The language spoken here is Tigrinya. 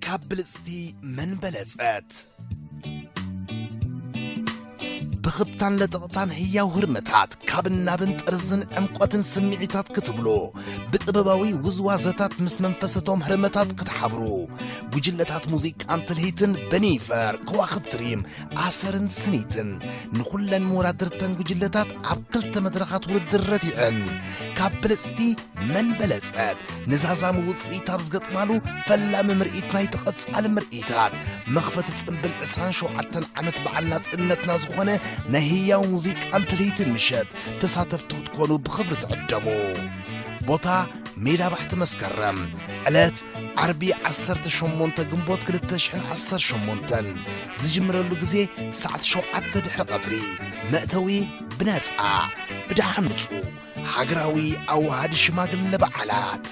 ካብ ብልጽቲ መን በለጸት? ብኽብታን ለጠቕታን ህያው ህርመታት፣ ካብን ናብን ጥርዝን ዕምቆትን ስምዒታት ክትብሉ፣ ብጥበባዊ ውዝዋዘታት ምስ መንፈሰቶም ህርመታት ክትሓብሩ፣ ጉጅለታት ሙዚቃን ትልሂትን በኒፈር፣ ከዋኽብቲ ሪም፣ ኣሰርን ስኒትን፣ ንኹለን መወዳድርተን ጉጅለታት ኣብ ክልተ መድረኻት ውድድር ረቲዐን። ካብ ብልጽቲ መን በለጸት? ንዛዛሚ ውጽኢት ኣብ ዝገጥማሉ ፈላሚ ምርኢት ናይቲ ቀጻሊ ምርኢታት፣ መኽፈቲ ጽምብል ዕስራን ሸውዓተን ዓመት በዓል ናጽነትና ዝኾነ ናይ ህያው ሙዚቃን ትልሂትን ምሸት ተሳተፍቲ ክትኮኑ ብኽብሪ ትዕደሙ። ቦታ ሜዳ ባሕቲ መስከረም፣ ዕለት ዓርቢ ዓሰርተ ሸሞንተ ግንቦት ክልተ ሽሕን ዓሰርተ ሸሞንተን። ዝጅምረሉ ግዜ ሰዓት ሸውዓተ ድሕሪ ቀትሪ። መእተዊ ብነጻ። ብደሓን ምጹ። ሃገራዊ ኣዋሃዲ ሽማግለ በዓላት።